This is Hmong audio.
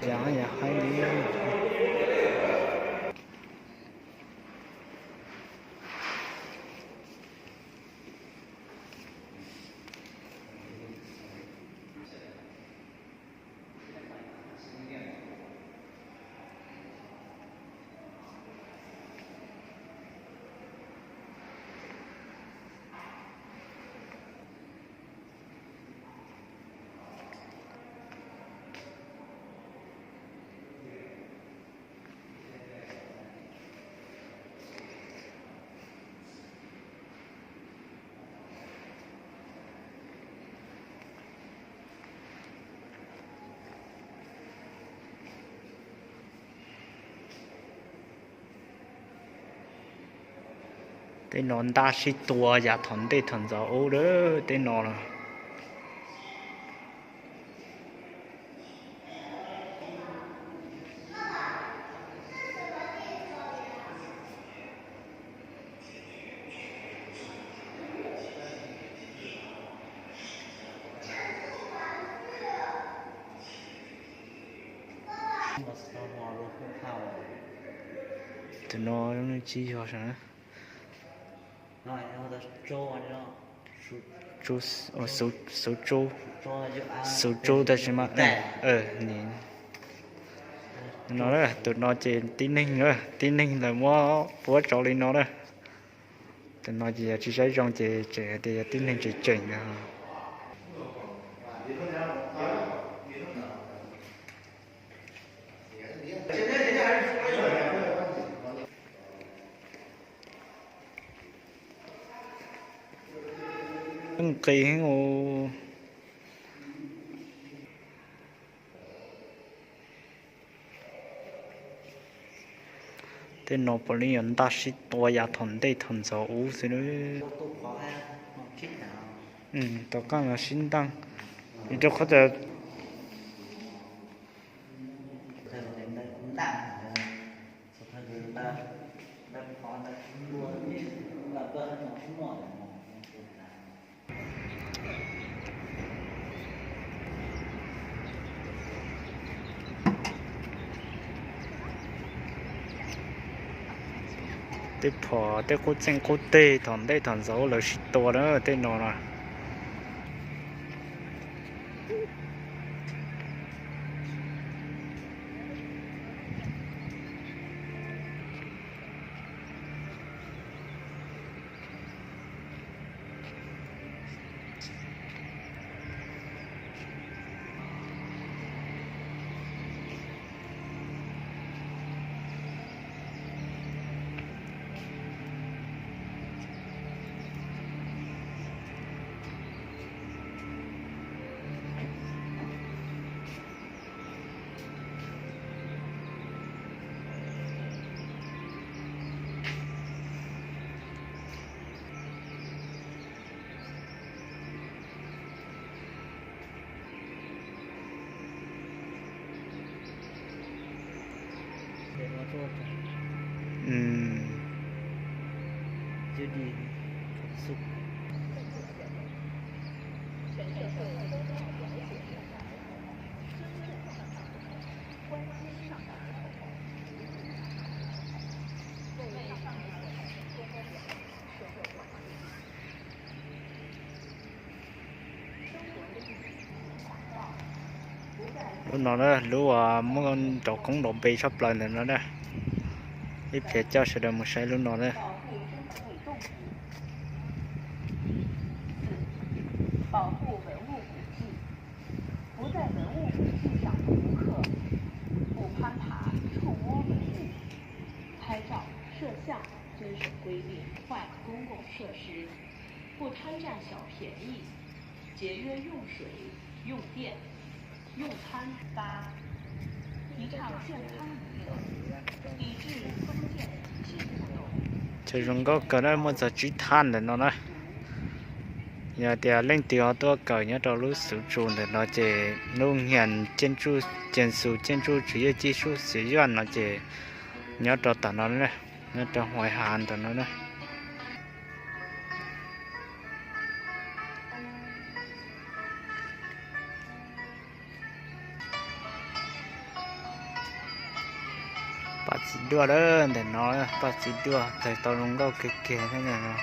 Yam yam hais li. Tej no ntaj sib tua yam thaum ntej thaum ntxov ub lawm tej no los. Tus no tsis yog sav. Xuv tsu, xuv tsu tab sis mas no, tus no ces tib neeg, tib neeg lawv muab puab tso li no na. Tus no ces yog tsis saib zoo ces tseem hais tias yog tib neeg tseem tseem na. Nqis heev os. Tej no puav leej yog ntaj sib tua yav thaum ntej thaum ntxov ub xwb. Tom qab los sib ntaj, vim rau qhov tias tej phom tej qub txeej qub teg thaum ntej thaum ntxov lawv sib tua na tej no na. Lub no na, lub uas muaj nrov koob nrov npe tshaj plaws ntawm no na. Ib pliag coj sawv daws mus saib lub no na. 保护文物古迹，不在文物古迹上涂刻，不攀爬、触摸文物，拍照、摄像遵守规定，坏公共设施，不贪占小便宜，节约用水、用电，用餐。八、提倡健康娱乐，抵制封建迷信活动。Ces zoo nkauj kawg na, muaj txog tsib thaj ntawm no na. Yog tias leej twg ho tuaj kawm nyob rau lub xuv tsu ntawm no ces lub nyiam ceeb tsuj ceeb xus ceeb tsuj tswv yej cib sub xiv yuaj no ces nyob rau tom no, nyob rau Huais Has ntawm no na. Paj txiv duaj lawm ntawm no, paj txiv duaj tawg tau zoo nkauj kiag kiag thiab no.